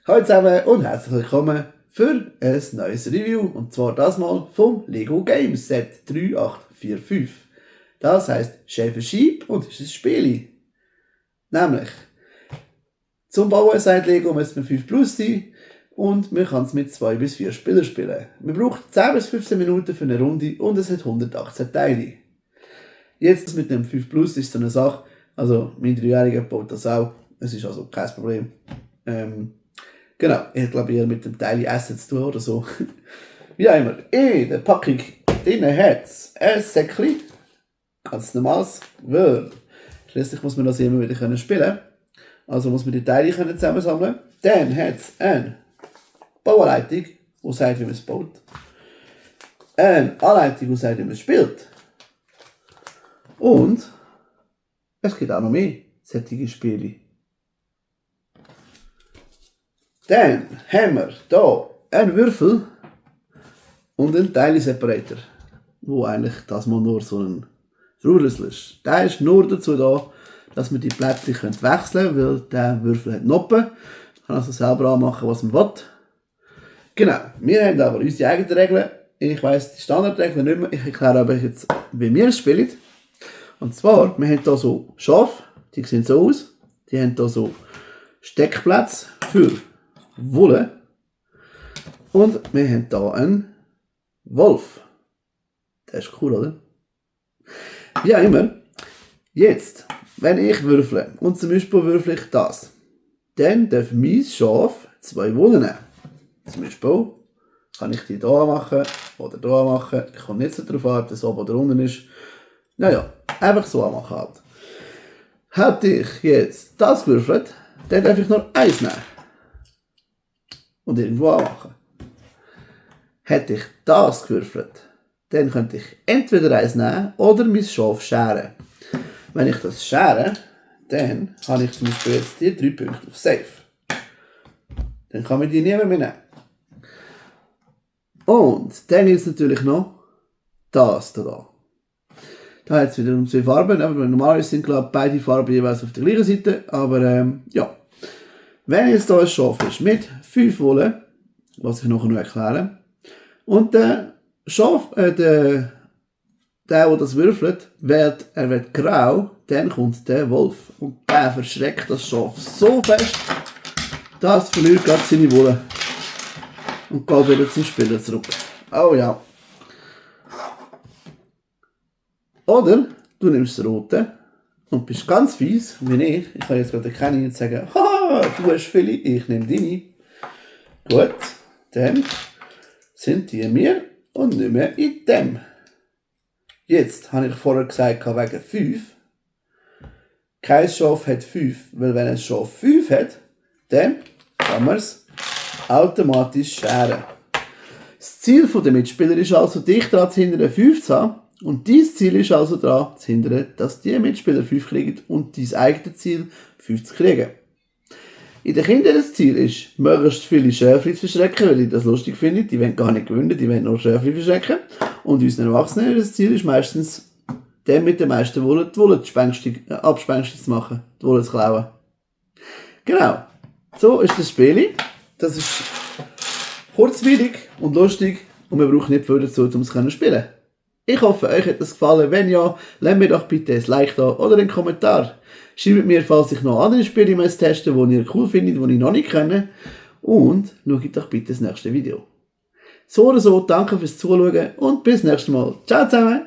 Hallo zusammen und herzlich willkommen für ein neues Review. Und zwar das mal vom Lego Games Set 3845. Das heisst Schäfer Sheep und ist ein Spiel. Nämlich, zum Bauen sagt Lego müssen wir 5 plus sein und man kann es mit 2 bis 4 Spielern spielen. Man braucht 10 bis 15 Minuten für eine Runde und es hat 118 Teile. Jetzt mit dem 5 plus ist so eine Sache, also mein 3-Jähriger baut das auch, es ist also kein Problem. Genau, ich glaube eher mit dem Teil Essen zu tun oder so. Wie auch immer, in der Packung drinnen hat es ein Säckchen, ganz normales, weil schließlich muss man das immer wieder spielen können. Also muss man die Teile zusammensammeln. Dann hat es eine Bauanleitung, die sagt, wie man es baut. Eine Anleitung, die sagt, wie man es spielt. Und es gibt auch noch mehr solche Spiele. Dann haben wir hier einen Würfel und einen Teile-Separator, wo eigentlich das mal nur so ein Schraubrüssel ist. Der ist nur dazu da, dass man die Plättchen wechseln können, weil der Würfel hat Noppen. Man kann also selber anmachen, was man will. Genau, wir haben aber unsere eigenen Regeln. Ich weiss die Standardregeln nicht mehr. Ich erkläre aber jetzt, wie wir es spielen. Und zwar, wir haben hier so Schafe, die sehen so aus. Die haben hier so Steckplätze für Wolle. Und wir haben hier einen Wolf. Der ist cool, oder? Wie auch immer. Jetzt, wenn ich würfle, und zum Beispiel würfle ich das, dann darf mein Schaf 2 Wolle nehmen. Zum Beispiel kann ich die hier machen oder hier machen. Ich komme nicht so darauf an, ob das oben oder unten ist. Naja, einfach so anmachen halt. Hätte ich jetzt das gewürfelt, dann darf ich nur eins nehmen. Und irgendwo anmachen. Hätte ich das gewürfelt, dann könnte ich entweder eins nehmen oder mein Schaf scheren. Wenn ich das schere, dann habe ich zum Beispiel jetzt die 3 Punkte auf Safe. Dann kann man die niemand mehr nehmen. Und dann gibt es natürlich noch das hier. Da hat es wiederum 2 Farben, aber normalerweise sind glaube ich beide Farben jeweils auf der gleichen Seite. Aber ja, wenn jetzt hier ein Schaf ist mit 5 Wolle, was ich nachher noch erkläre, und der Schaf, der das würfelt, wird grau, dann kommt der Wolf. Und der verschreckt das Schaf so fest, dass es verliert gerade seine Wolle. Und geht wieder zum Spieler zurück. Oh ja. Oder du nimmst das Rote und bist ganz fies, wie ich. Ich kann jetzt gerade erkennen und sagen, haha, du hast viele, ich nehme deine. Gut, dann sind die mir und nicht mehr in dem. Jetzt habe ich vorher gesagt, wegen 5. Kein Schaf hat 5, weil wenn ein Schaf 5 hat, dann kann man es automatisch scheren. Das Ziel der Mitspieler ist also, dich daran zu hindern, 5 zu haben. Und dein Ziel ist also daran zu hindern, dass die Mitspieler 5 kriegen und dein eigenes Ziel 5 zu kriegen. In den Kindern das Ziel ist, möglichst viele Schäfchen zu verschrecken, weil ich das lustig finde. Die wollen gar nicht gewinnen, die wollen nur Schäfchen verschrecken. Und unseren Erwachsenen das Ziel ist meistens, dem mit den meisten Wolle die Wolle abspenstig zu machen, die Wolle zu klauen. Genau, so ist das Spiel. Das ist kurzweilig und lustig und man braucht nicht viel dazu, um es zu spielen. Ich hoffe, euch hat das gefallen. Wenn ja, lasst mir doch bitte ein Like da oder einen Kommentar. Schreibt mir, falls ich noch andere Spiele testen muss, die ihr cool findet, die ich noch nicht kenne. Und schaut doch bitte das nächste Video. So oder so, danke fürs Zuschauen und bis nächstes Mal. Ciao zusammen!